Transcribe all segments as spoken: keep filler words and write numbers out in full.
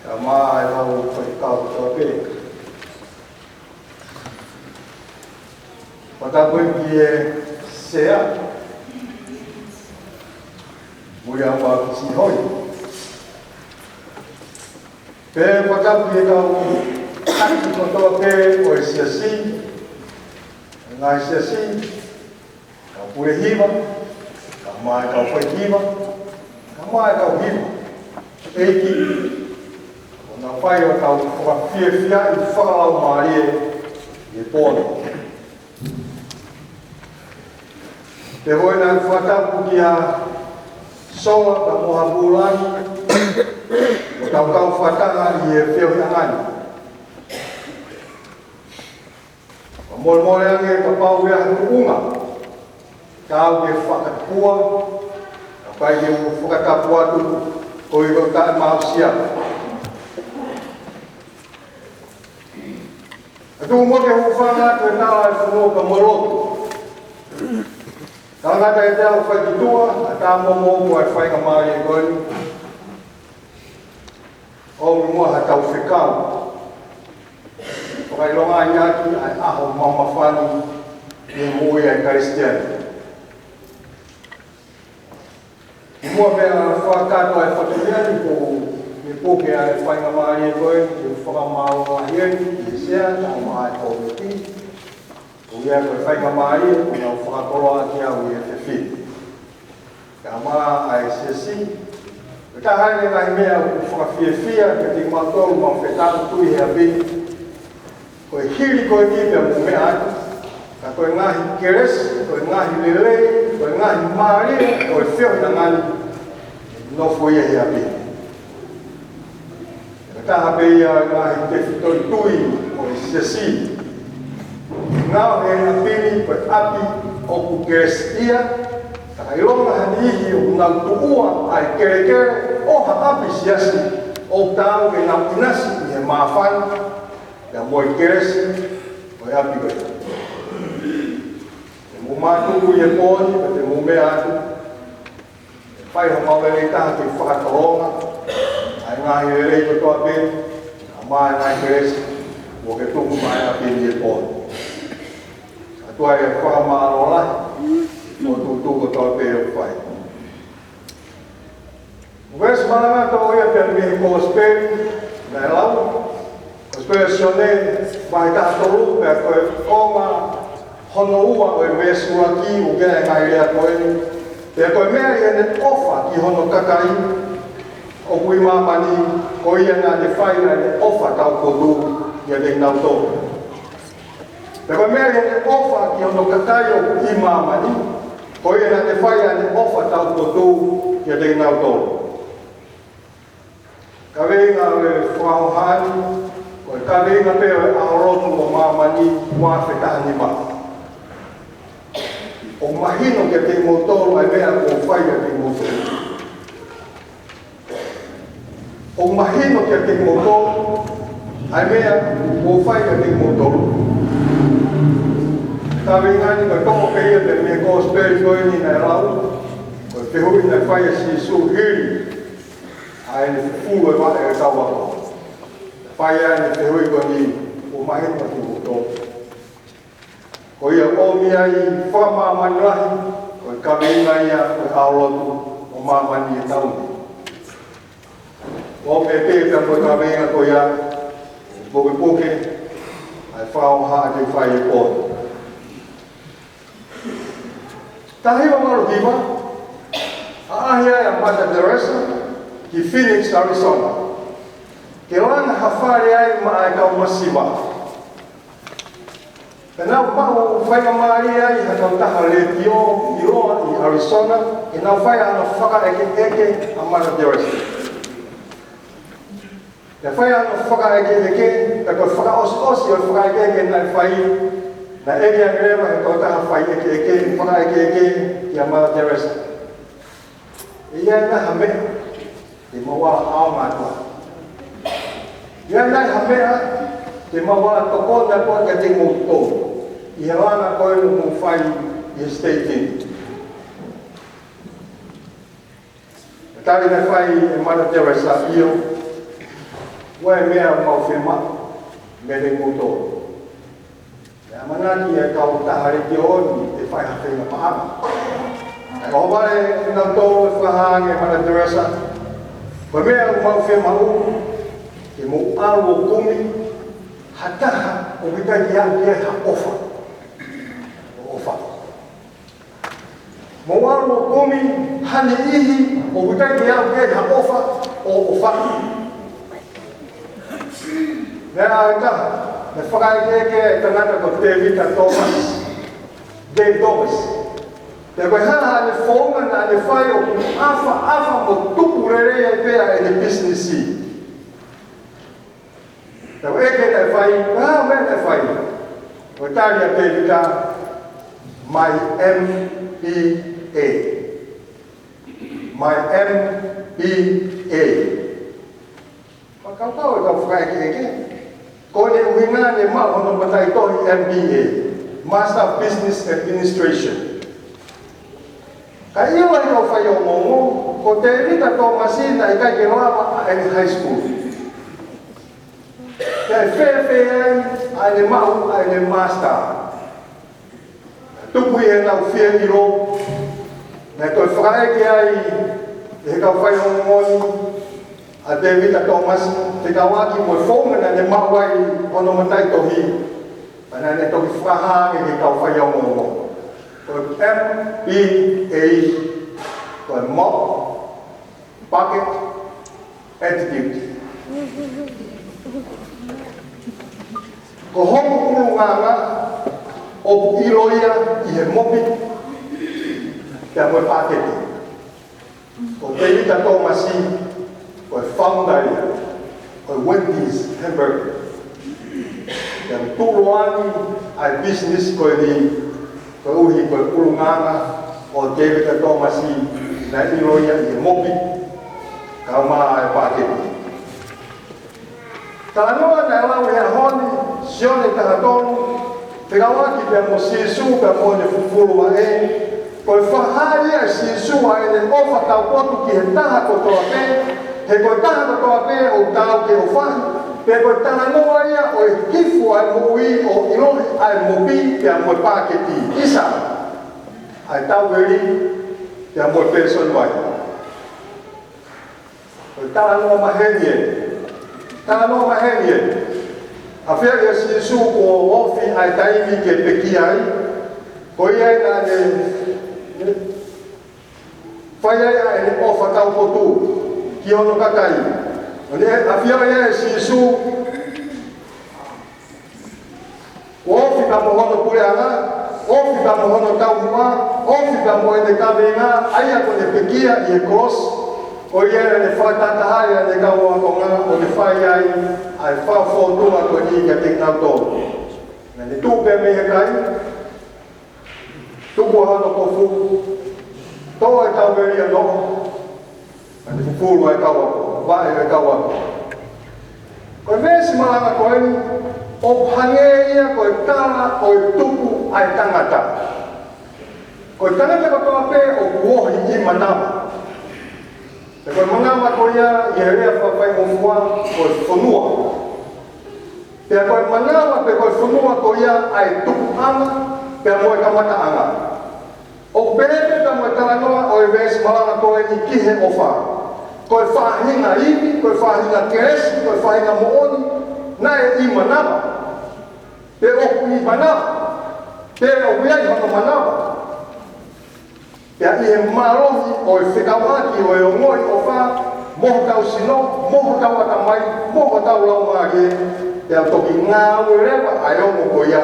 Kae ʻumaʻā e kau faifekau kotoa pē. Fakatapu ki he Sea mo e ʻapi siʻi hoi. Pea fakatapu ki he kau taki kotoa pē ʻo e siasi, ngaahi siasi, kau pule hiva, kae ʻumaʻā e kau fai hiva, kae ʻumaʻā e kau hiva. ʻEiki, ʻoku nau fai ʻo tau fakafiefiaʻi fakalaumālie ʻi he pō ni. Pea ko ena fakatapu kia Sola kae ʻumaʻā Pulani, ʻo tau kau fakataha ʻi he feohiʻanga ni. Ka molemole ange kapau ʻe ʻi ai ha tuʻunga te tau ke fakatapua, ka ʻikai ke u fakatapu atu, ko ia ʻoku taʻemaʻusia. Ka tuku muʻa ke u hūfanga atu he tala ʻa e fonua pea mo e lotu. Ka ngata ʻi he ʻetau fai ki tuʻa, ʻa e taumuʻa mo e faingamālie ko eni. ʻOmi muʻa ha tau fekau. Fakaʻilongaʻi ʻaki ʻa e ʻaho mamafa ni ʻi he moʻui ʻa e Kalisitiane. Muʻa pea fakakakato ʻa e fatongia ni, ko e puke ʻa e faingamālie ko eni, ke fakamālō lahi eni ki he Sea, kae ʻumaʻā e kōmiti. Ko ia ko e faingamālie, ʻoku nau fakakoloa ʻaki au ʻi he efiafi ni. Kae ʻumaʻā e siasi, ko e taha eni e ngaahi meʻa ʻoku fakafiefia kiate kimautolu ʻoku mau fetaulaki he ʻapi ni. Ko e hili ko eni pea mou meʻa atu, ka ko e ngaahi kelesi, ko e ngaahi lelei, ko e ngaahi mālie ʻo e feohiʻanga ni, nofo ia he ʻapi ni. Ko e taha pē ia e ngaahi tefitoʻi tui ʻo e siasi. Ngāue he ʻapi ni ko e ʻapi ʻoku kelesiʻia, ka ʻilonga ha niʻihi ʻoku nau tuʻua ʻa e kelekele ʻo ha ʻapi siasi, ʻoku taau ke nau ʻinasi ʻi he māfana, pea mo e kelesi ʻo e ʻapi ko ia. Te mou mātuku ʻi he pō ni, pea te mou meʻa atu. Fai homau lelei taha ke fakatolonga ʻa e ngaahi lelei kotoa pē, kae ʻumaʻā e ngaahi kelesi, kuo ke tuku maʻa e ʻapi ni he pō ni. ʻOtua ʻe fakamālō lahi, mo e tuʻutuʻuni kotoa pē ʻoku fai. Veesi malanga toʻo ia pea mei he Kosipeli naʻe lau, Kosipeli ʻa Sione, vahe taha tolu, pea ko e konga hono ua ʻo e veesi ʻuluaki ʻoku ʻi ai e ngaahi lea ko eni. Pea ko e meʻa ʻi heʻene ʻofa ki hono kakai ʻoku ʻi māmani, ko ia naʻa ne fai ʻa ʻene ʻofa taupotu ʻiate kinautolu. Pea ko e meʻa ʻi heʻene ʻofa ki hono kakai ʻoku ʻi māmani, ko ia naʻa ne fai ʻa ʻene ʻofa taupotu ʻiate kinautolu. Kaveinga ʻo e fakahoha ni, ko e kaveinga pē ʻo e ʻAho Lotu ʻo Māmani ua afe taha nima. ʻOku mahino kiate kimoutolu ʻa e meʻa kuo fai kiate kimoutolu. ʻOku mahino kiate kimoutolu ʻa e meʻa kuo fai kiate kimoutolu. Kaveinga ni ko e toʻo pē ia mei he Kosipeli ko eni naʻe lau, ko e fehuʻi naʻe fai ʻe Sīsū hili ʻa ʻene fufulu e vaʻe ʻo e kau ako. Fai ai ʻene fehuʻi ko eni, ʻoku mahino kiate kimoutolu. Ko ia ʻoku ʻomi ai fakamāmani lahi, ko e kaveinga ia ʻo e ʻAho Lotu ʻo Māmani he taʻu ni. ʻOmi pē pea mo e kaveinga ko ia, pukepuke ʻa e fakahoha ke fai he pō ni. Taha hiva valu hiva, ʻaʻahi ai ʻa Mother Teresa ki Phoenix, Arizona, ke langa ha fale ai maʻa e kau masiva. Pea nau maʻu faingamālie ai ha kautaha letiō ʻiloa ʻi Arizona, ke nau fai hano fakaʻekeʻeke ʻa Mother Teresa. Naʻe fai hano fakaʻekeʻeke, pea ko e fakaʻosiʻosi ʻo e fakaʻekeʻeke naʻe fai, naʻe ʻeke ange leva ʻe he tokotaha fai ʻekeʻeke, fakaʻekeʻeke kia Mother Teresa. ʻE ʻi ai nai ha meʻa te mau ala ʻaonga atu ai? ʻE ʻi ai nai ha meʻa te mau ala tokoni atu ai kiate kimoutolu ʻi he langa ko eni ʻoku mou fai ʻi he siteiti ni? Tali naʻe fai ʻe Mother Teresa, ʻio. Ko e meʻa ʻoku mau fiemaʻu meiate kimoutolu. ʻE ʻamanaki e kau taha letiō ni ʻe fai ha feinga paʻanga. Ka ʻoku vale kinautolu ʻe fakahā ange ʻe Mother Teresa. Ko e meʻa ʻoku mau fiemaʻu, ke mou ʻalu ʻo kumi ha taha ʻoku ʻikai ke ʻi ai ha ʻofa. ʻO ʻofa. Mou ʻalu ʻo kumi ha niʻihi ʻoku ʻikai ke ʻi ai ha ʻofa, ʻo ʻofa. Meʻa ʻe taha, naʻe fakaʻekeʻeke e tangata ko Tēvita Tōmasi, Dave Thomas. Pea ko e hā haʻane founga naʻa ne fai ʻoku ʻafaʻafa mo tupu lelei ai pē ʻene pisinisi. Naʻe ʻeke naʻe fai, ko e hā e meʻa naʻe fai? Ko e tali ʻa Tēvita, my M B A. My M B A. Fakakaukau e kau fakaʻekeʻeke. Ko ʻene ʻuhinga naʻa ne maʻu hono mataʻitohi M B A, Master of Business Administration. Ka ʻi he kau faiongoongo, ko Tēvita Tōmasi naʻe ʻikai ke lava ʻa ʻene high school. Pea ʻe fēfē ai ʻa ʻene maʻu ʻa ʻene master? Tupu ʻi heʻenau fie ʻilo, naʻe toe fakaʻeke ai ʻe he kau faiongoongo ni ʻa Tēvita Tōmasi, fekauʻaki mo e founga naʻa ne maʻu ai hono mataʻitohi, pea naʻa ne toki fakahā ange ki he kau faiongoongo. Ko e M B A, ko e mop bucket attitude. Ko hoku ʻulungaanga ʻoku ʻilo ia ʻi he mopi pea mo e paketi. Ko Tēvita Tōmasi, ko e founder ia ʻo e Wendy's Hamburger. Pea tuʻuloa ange ʻa e business ko eni, koeʻuhi ko e ʻulungaanga ʻo Tēvita Tōmasi naʻe ʻilo ia ʻi he mopi, kae ʻumaʻā e paketi. Talanoa naʻe lau he ʻaho ni, Sione taha tolu, fekauʻaki pea mo Sīsū pea mo ʻene fufulu vaʻe. Ko e fakahā ia ʻe Sīsū ʻa ʻene ʻofa taupotu ki he taha kotoa pē, he ko e taha kotoa pē ʻoku taau ke ʻofaʻi. Pea ko e talanoa ia ʻo e hifo ʻa e moʻui ʻo ʻiloʻi ʻa e mopi pea mo e paketi. ʻIsa, ʻa e tauveli pea mo e pēsoni vai. Ko e talanoa maheni ē. Talanoa maheni ē. ʻAfioʻi ʻe Sīsū kuo ofi ʻa e taimi ke pekia ai. Ko ia ai naʻa ne fai ai ʻa ʻene ʻofa taupotu ki hono kakai. ʻO ne ʻafioʻi ʻe Sīsū, kuo ofi pea mo hono puleʻanga, ofi pea mo hono taumuʻa, ofi pea mo ʻene kaveinga, ʻa ia kuo ne pekia ʻi he kolosi. Ko ia naʻa ne fakatahatahaʻi ʻene kau ākonga, ʻo ne fai ai ʻa e fakafōtunga ko eni kiate kinautolu. Naʻa ne tuʻu pē mei he kai, tuku ʻa hono kofu, toʻo e tauveli ʻo noho, pea ne fufulu ʻa e kau ako, vaʻe ʻa e kau ako. Ko e veesi malanga ko eni, ʻoku hangē ia ko e tala ʻo e tupu ʻa e tangata. Ko e tangata kotoa pē ʻoku ohi ʻi manava. Pea ko e manava ko ia ʻi he lea fakafaingofua ko e fonua. Pea ko e manava pe ko e fonua ko ia ʻa e tupuʻanga pea mo e kamataʻanga. ʻOku pehē pē pea mo e talanoa ʻo e veesi malanga ko eni ki he ʻofa. Ko e faʻahinga ivi, ko e faʻahinga kelesi, ko e faʻahinga moʻoni, naʻe ʻi manava. Pe ʻoku ʻi manava. Pe ʻoku ʻi ai hono manava. Pea ʻi he mālohi ʻo e fekauʻaki ʻo e ongoʻi ʻofa, mo hotau sino, mo hotau ʻatamai, mo hotau laumālie, pea toki ngāue leva ʻa e ongo ko ia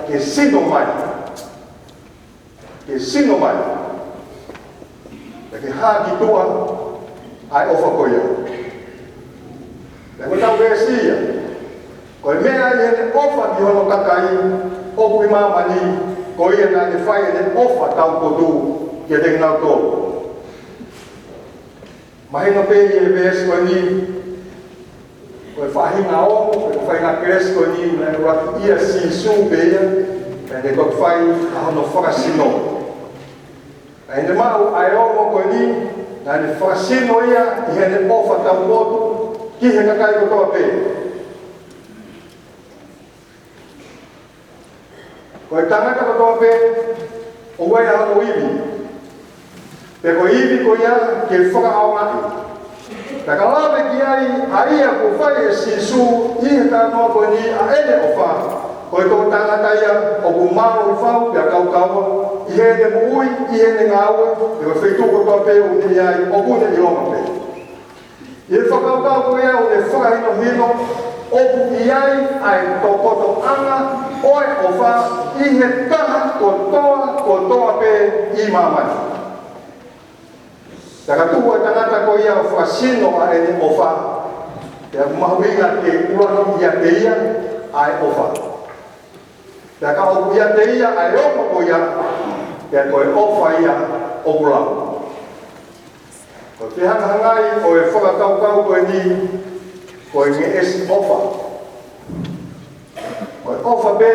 ke sino mai. Ke sino mai. Pea ke hā ki tuʻa ʻa e ʻofa ko ia. Pea ko ʻetau veesi ia. Ko e meʻa ʻi heʻene ʻofa ki hono kakai ʻoku ʻi māmani, ko ia naʻa ne fai ʻene ʻofa taupotu kiate kinautolu. Mahino pē ʻi he veesi ko eni, ko e faʻahinga ongo, ko e faʻahinga kelesi ko eni, naʻe ʻuluaki ʻia Sīsū pē ia, pea ne toki fai ʻa hono fakasino. Naʻa ne maʻu ʻa e ongo ko eni, naʻa ne fakasino ia ʻi heʻene ʻofa taupotu, ki he kakai kotoa pē. Ko e tangata kotoa pē ʻoku ʻi ai hono ivi, pea ko e ivi ko ia ke fakaʻaongaʻi. Pea ka lave ki ai ʻa ia kuo fai ʻe Sīsū ʻi he talanoa ko eni ʻa ʻene ʻofa, ko e toʻu tangata ia ʻoku mālohi fau pea kaukaua ʻi heʻene moʻui, ʻi heʻene ngāue, ʻi he feituʻu kotoa pē ʻoku ne ʻi ai, ʻoku ne ʻilonga pē. ʻI he fakakaukau ko ia ʻoku ne fakahinohino ʻoku ʻi ai ʻa e tokotoʻanga ʻo e ʻofa ʻi he taha kotoa kotoa pē ʻi māmani. Pea ka tuku ʻa e tangata ko ia ʻo fakasino ʻa ʻene ʻofa, pea ʻoku mahuʻinga ke ʻuluaki ʻiate ia ʻa e ʻofa. Pea ka ʻoku ʻiate ia ʻa e ongo ko ia, pea ko e ʻofa ia ʻoku lau. Ko e fehangahangai ʻo e fakakaukau ko eni, ko e ngeʻesi ʻofa. Ko e ʻofa pē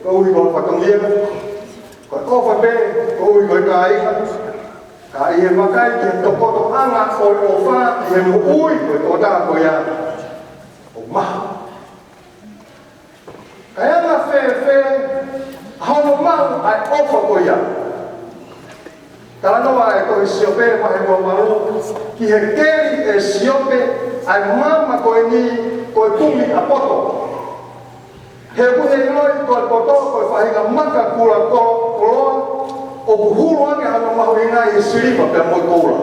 koeʻuhi ko e fatongia, ko e ʻofa pē koeʻuhi ko e kāinga, ka ʻi he vakai ki he tokotoʻanga ʻo e ʻofa ʻi he moʻui ko e tokotaha ko ia, ʻoku maha. Ka ʻe anga fēfē hono maʻu ʻa e ʻofa ko ia? Talanoa e tohi Siope vahe ua valu ki he keli ʻe Siope ʻa e maama ko eni ko e kumi ʻa poto. He ʻoku ne ʻiloʻi ko e poto ko e faʻahinga maka kula ko-, koloa, ʻoku hulu ange hono mahuʻinga ʻi he siliva pea mo e koula.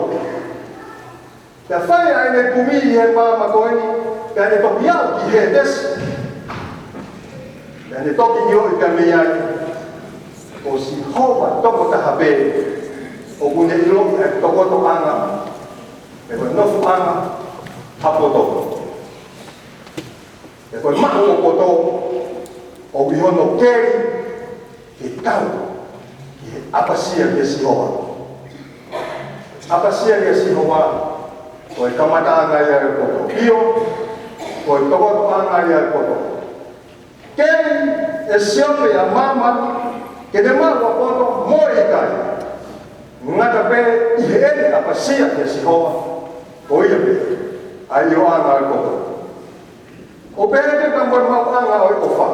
Pea fai ʻa ʻene kumi ʻi he maama ko eni, pea ne toki aʻu ki Hētesi. Pea ne toki ʻiloʻi pea mei ai, ko Sihova tokotaha pē ʻoku ne ʻiloʻi ʻa e tokotoʻanga, ʻe ko e nofoʻanga ʻa poto. ʻE ko e maʻu ʻo poto, ʻoku ʻi hono keli ke tau ki he ʻapasia kia Sihova. ʻApasia kia Sihova, ko e kamataʻanga ia e poto. ʻIo, ko e tokotoʻanga ia e poto. Keli ʻe Siope ʻa māmani ke ne maʻu ʻa poto mo e ʻikai. Ngata pē ʻi heʻene ʻapasia kia Sihova, ko ia pē ʻa e ʻioʻanga e poto. ʻO pehē pē ka mo e maʻuʻanga ʻo e ʻofa.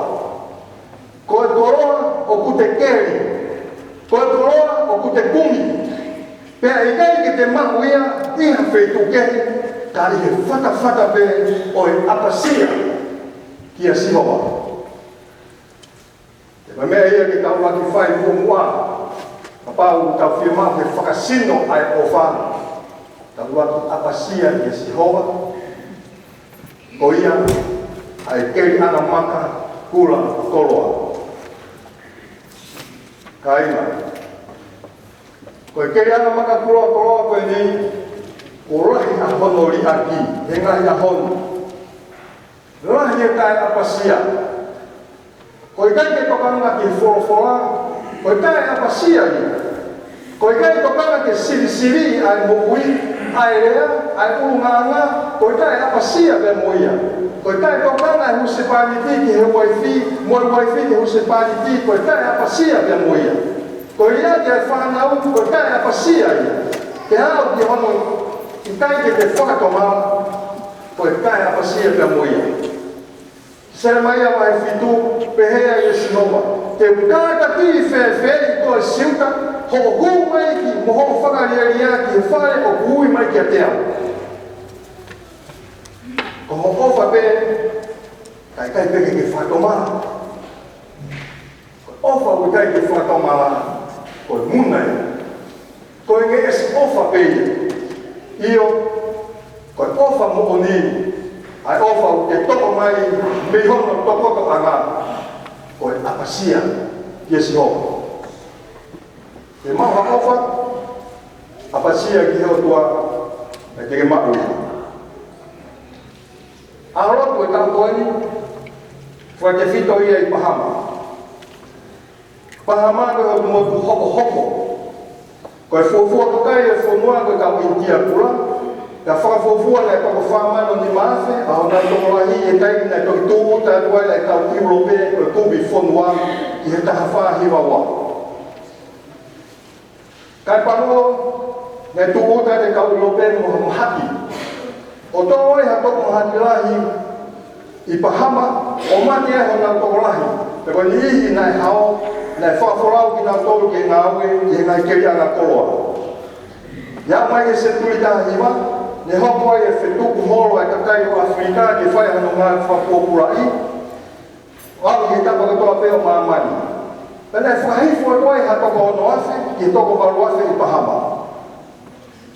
Ko e koloa ʻoku te keli, ko e koloa ʻoku te kumi. Pea ʻikai ke te maʻu ia ʻi ha feituʻu kehe, ka ʻi he fatafata pē ʻo e ʻapasia kia Sihova. Ko e meʻa ia ke tau ʻuluaki fai muʻomuʻa, kapau ʻoku tau fiemaʻu ke fakasino ʻa e ʻofa, tau ʻuluaki ʻapasia kia Sihova. Ko ia ʻa e keliʻanga maka kula koloa. Kāinga, ko e keliʻanga maka kula koloa ko eni, kuo lahi ʻa hono liʻaki he ngaahi ʻaho ni. Lahi e taʻeʻapasia. Ko e ʻikai ke tokanga ki he folofola, ko e taʻeʻapasia ia. Ko e ʻikai tokanga ki he silisili ʻa e moʻui, ʻa e lea, ʻa e ʻulungaanga, ko e taʻeʻapasia pea mo ia. Ko e taʻetokanga ʻa e husepāniti ki he uaifi, mo e uaifi ki he husepāniti, ko e taʻeʻapasia pea mo ia. Ko e liʻaki ʻa e fānau, ko e taʻeʻapasia ia. Ke aʻu ki hono ʻikai ke te fakatomala, ko e taʻeʻapasia pea mo ia. Selemaia vahe fitu, pehē ai ʻe Sihova, te u kātaki fēfeeʻi koe Siuta, hoʻo hū mai ki, mo hoʻo fakalielia ki he fale ʻoku ui mai kiate au. Ko hoʻo ʻofa pē, ka ʻikai pē ke ke fakatomala. Ko e ʻofa ʻoku ʻikai ke fakatomala, ko e muna ia. Ko e ngeʻesi ʻofa pē ia. ʻIo, ko e ʻofa moʻoni, ʻa e ʻofa ʻoku ke toko mai mei hono tokotoʻanga, ko e ʻapasia kia Sihova. Ke maʻu ha ʻofa, ʻapasia ki he ʻOtua, ʻe te ke maʻu ia. ʻAho lotu e taʻu ko eni, fakatefito ia ʻi Pahama. Pahama ko e ʻotu motu hokohoko. Ko e fuofua kakai e fonua ko e kau ʻInitia Kula. Ka fakafuofua naʻe toko fā mano nima afe ʻa honau tokolahi he taimi naʻe toki tūʻuta atu ai ʻa e kau ʻIulope ko e kumi fonua ʻi he taha fā hiva ua. Kae pango, naʻe tūʻuta atu e kau ʻIulope mo ha mahaki. ʻO tō ai ha toko mahaki lahi ʻi Pahama, ʻo mate ai honau tokolahi. Pea ko e niʻihi naʻe hao, naʻe fakafolau kinautolu ke ngāue ʻi he ngaahi keliʻanga koloa. ʻI he aʻu mai ki he senituli taha hiva, ne hoko ai e fetuku holo ʻa e kakai ʻo ʻAfilika ke fai hano ngāue fakapōpulaʻi, ʻo aʻu ki he tapa kotoa pē ʻo māmani. Pea naʻe fakahifo atu ai ha toko ono afe ki he toko valu afe ʻi Pahama.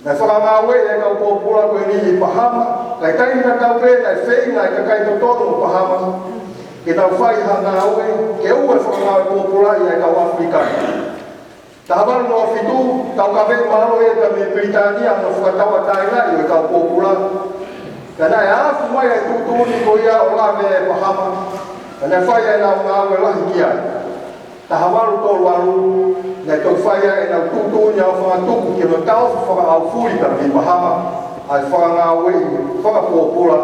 Naʻe fakangāueʻi e kau pōpula ko eni ʻi Pahama, kae taimi tatau pē naʻe feinga e kakai totonu ʻo Pahama ke nau fai ha ngāue ke ʻoua ʻe fakangāue pōpulaʻi ʻa e kau ʻAfilika. Taha valu noa fitu, taukaveʻi mālohi ʻe he Pilitānia hono fakatauʻatāinaʻi ʻo e kau pōpula. Ka naʻe afu mai e tuʻutuʻuni ko ia ʻo lave ʻa Pahama, ka naʻe fai ai ʻenau ngāue lahi ki ai. Taha valu tolu valu, naʻe toki fai ai ʻenau tuʻutuʻuni ʻo fakatupu ki hono taʻofi fakaʻaufuli pē mei Pahama ʻa e fakangāueʻi fakapōpula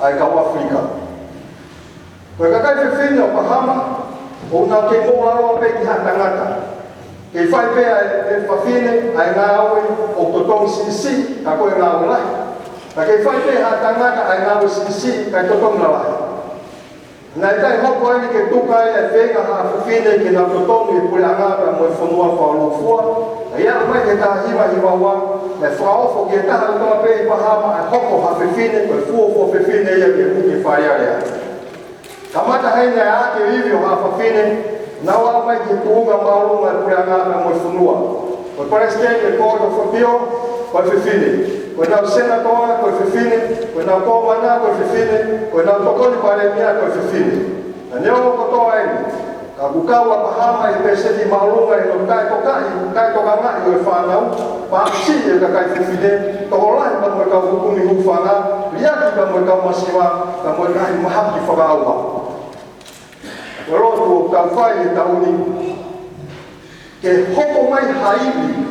ʻa e kau ʻAfilika. Ko e kakai fefine ʻo Pahama, ʻoku nau kei moʻulaloa pē ki ha tangata. Kei fai pē ʻa e fefine ʻa e ngāue ʻoku totongi siʻisiʻi, ka ko e ngāue lahi. Ka kei fai pē ʻe ha tangata ʻa e ngāue siʻisiʻi, kae totongi lalahi. Naʻe ʻikai hoko eni ke tuku ai e feinga ha fefine ke nau totongi e puleʻanga pea mo e fonua fakalūkufua. Ka ʻi he aʻu mai ki he taha hiva hiva ua, naʻe fakaofo ki he taha kotoa pē ʻi Pahama ʻa e hoko ha fefine, ko e fuofua fefine ia ke hū ki Fale Alea. Kamata heni ʻa e ʻaʻake ivi ʻo ha fefine, nau aʻu mai ki he tuʻunga māʻolunga e puleʻanga pea mo e fonua. Ko e palesiteni e Court of Appeal, ko e fefine. Ko ʻenau senatoa, ko e fefine. Ko ʻenau kōvana, ko e fefine. Ko ʻenau tokoni palēmia, ko e fefine. Ka neongo kotoa eni, ka ʻoku kau ʻa Pahama ʻi he pēseti māʻolunga ʻi hono taʻetokaʻi, taʻetokangaʻi ʻo e fānau, pea ʻosi e kakai fefine, tokolahi pea mo e kau hukumi hūfanga, liʻaki pea mo e kau masiva, pea mo e ngaahi mahaki fakaʻauha. Ko e lotu ʻoku tau fai he taʻu ni, ke hoko mai ha ivi,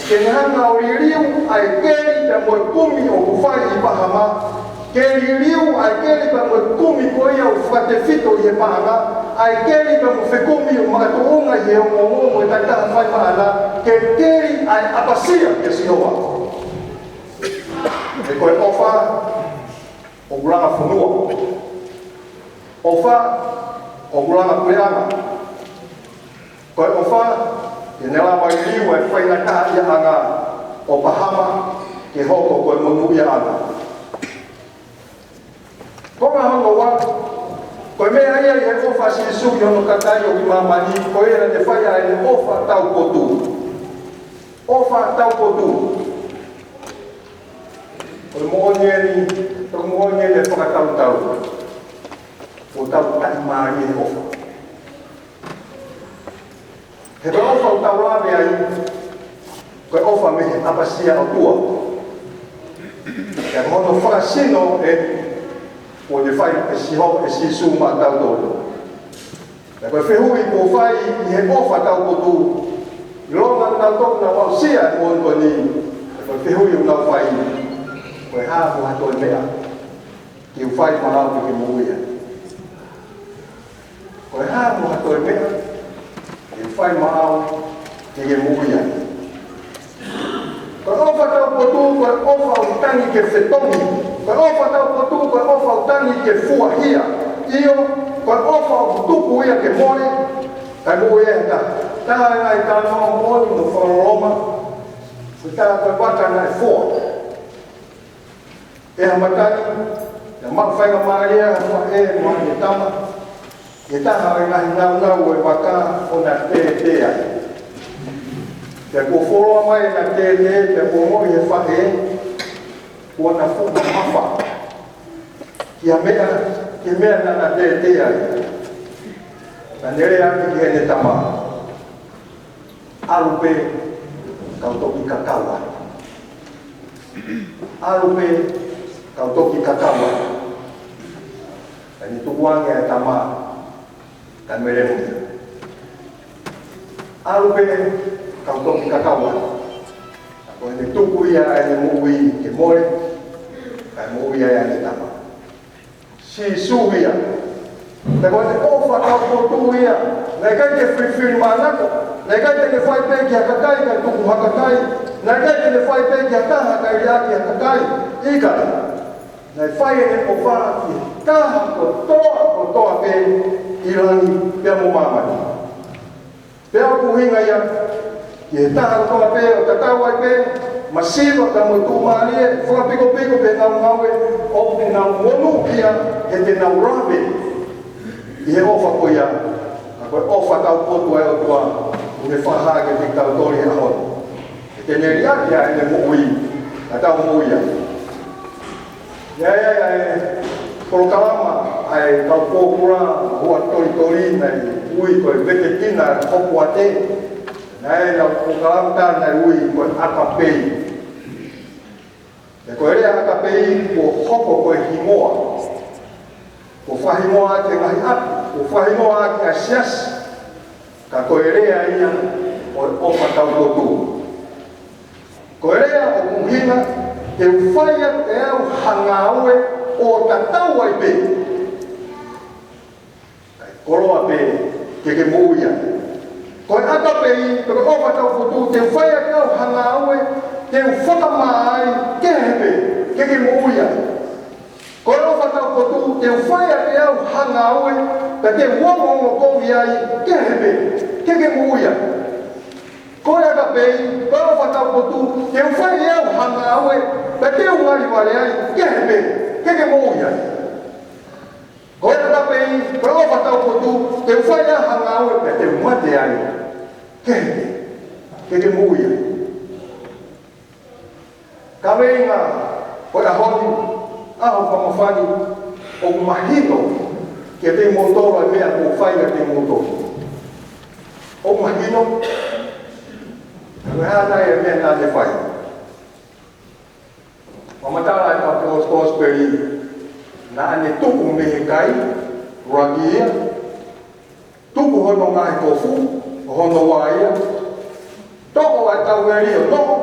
ke ne hanga ʻo liliu ʻa e keli pea mo e kumi ʻoku fai ʻi Pahama, ke liliu ʻa e keli pea mo e kumi ko ia ʻoku fakatefito ʻi he paʻanga, ʻa e keli pea mo e fekumi ʻoku makatuʻunga ʻi he ongoongo mo e takitaha fai maʻana, ke keli ʻa e ʻapasia kia Sihova. He ko e ʻofa ʻoku langa fonua. ʻOfa ʻoku langa puleʻanga. Ko e ʻofa, ke ne lava ʻo liliu e faingataʻaʻiaʻanga ʻo Pahama ke hoko ko e monūʻiaʻanga. Konga hono ua, ko e meʻa ia ʻi he ʻofa ʻa Sīsū ki hono kakai ʻo māmani, ko ia naʻa ne fai ai ʻene ʻofa taupotu. ʻOfa taupotu. Ko e moʻoni eni, ko e moʻoni eni e fakatautau. ʻOku tau taʻimālie he ʻofa. He ko e ʻofa ʻoku tau lave ai, ko e ʻofa mei he ʻapasia ʻOtua. Pea ko hono fakasino ē, kuo ne fai ʻe Sihova, ʻe Sīsū maʻatautolu. Pea ko e fehuʻi kuo fai ʻi he ʻofa taupotu, ʻilonga ʻoku nau toki nau aʻusia e moʻoni ko eni, pea ko e fehuʻi ʻoku nau fai, ko e hā mo ha toe meʻa ke u fai maʻau ke ke moʻui ai? Ko e hā mo ha toe meʻa ke u fai maʻau ke ke moʻui ai? Ko e ʻofa taupotu, ko e ʻofa ʻoku tangi ke fetongi. Ko e ʻofa taupotu, ko e ʻofa ʻoku tangi ke fuahia. ʻIo, ko e ʻofa ʻoku tuku ia ke mole, kae moʻui ai ha taha. Taha e ngaahi talanoa moʻoni mo fakaloloma, ko e taha ko e vaka naʻe foa. ʻI ha matangi, naʻe maʻu faingamālie ʻa e faʻē mo ʻene tama ʻi he taha ʻo e ngaahi naunau ʻo e vaka ʻo na tētē ai. Pea kuo fuoloa mai ʻena tētē, pea kuo ongoʻi ʻe he faʻē kuo na fuʻu mamafa ki ha meʻa, ki he meʻa naʻa na tētē ai. Naʻa ne lea atu ki heʻene tama: ʻAlu pē, kau toki kakau atu. ʻAlu pē, kau toki kakau atu. Pea ne tukuange ʻa e tama, kae mele mo ia. ʻAlu pē, kau toki kakau atu. Pea ko ʻene tuku ia ʻene moʻui ke mole, kae moʻui ai ʻene tama. Sīsū ia. Pea ko e ʻofa taupotu ia. Naʻe ʻikai ke filifilimānako. Naʻe ʻikai te ne fai pē ki ha kakai kae tuku ha kakai. Naʻe ʻikai te ne fai pē ki ha taha kae liʻaki ha kakai. ʻIkai. Naʻe fai ʻene ʻofa ki he taha kotoa, kotoa pē ʻi langi pea mo māmani. Pea ʻoku ʻuhinga ia ki he taha kotoa pē ʻo tatau ai pē, masiva pea mo tuʻumālie, fakapikopiko pe ngaungaue, ʻoku nau monūʻia he te nau lave ʻi he ʻofa ko ia, ʻa ko e ʻofa taupotu ʻa e ʻOtua, ʻoku ne fakahā kiate kitautolu he ʻaho ni. He te ne liʻaki ʻa ʻene moʻui, ka tau moʻui ai. ʻI ai ʻa e polokalama ʻa e kau pōpula, ʻa Huʻatolitoli, naʻe ui ko e Vetetina Hopoate. Naʻe ʻi ai ʻa e polokalama tā naʻe ui ko e ʻAkapei. He ko e lea ʻAkapei kuo hoko ko e hingoa. Kuo fakahingoa ʻaki e ngaahi ʻapi, kuo fakahingoa ʻaki ʻa e siasi. Ka ko e lea ia ko e ʻofa taupotu. Ko e lea ʻoku ʻuhinga, te u fai atu ʻe au ha ngāue ʻo tatau ai pē, kae koloa pē ke ke moʻui ai. Ko e ʻAkapei, pe ko e ʻofa taupotu, te u fai atu ʻe au ha ngāue, te u fakamā ai kehe pē ke ke moʻui ai. Ko e ʻofa taupotu, te u fai atu ʻe au ha ngāue, pea te u ongoongo kovi ai kehe pē ke ke moʻui ai. Ko e ʻAkapei, ko e ʻofa taupotu, te u fai ʻe au ha ngāue, pea te u ngalivale ai kehe pē ke ke moʻui ai. Ko e ʻAkapei, ko e ʻofa taupotu, te u fai ʻe au ha ngāue, pea te u mate ai kehe pē ke ke moʻui ai. Kaveinga ʻo e ʻaho ni, ʻaho fakamafani, ʻoku mahino kiate kimoutolu ʻa e meʻa kuo fai kiate kimoutolu. ʻOku mahino, ka ko e hā nai ʻa e meʻa naʻa ne fai? Fakamatala ʻa e kau kosipeli, naʻa ne tuku mei he kai, ʻuluaki ia, tuku hono ngaahi kofu, ʻo hono ua ia, toʻo ʻa e tauheli ʻo noʻo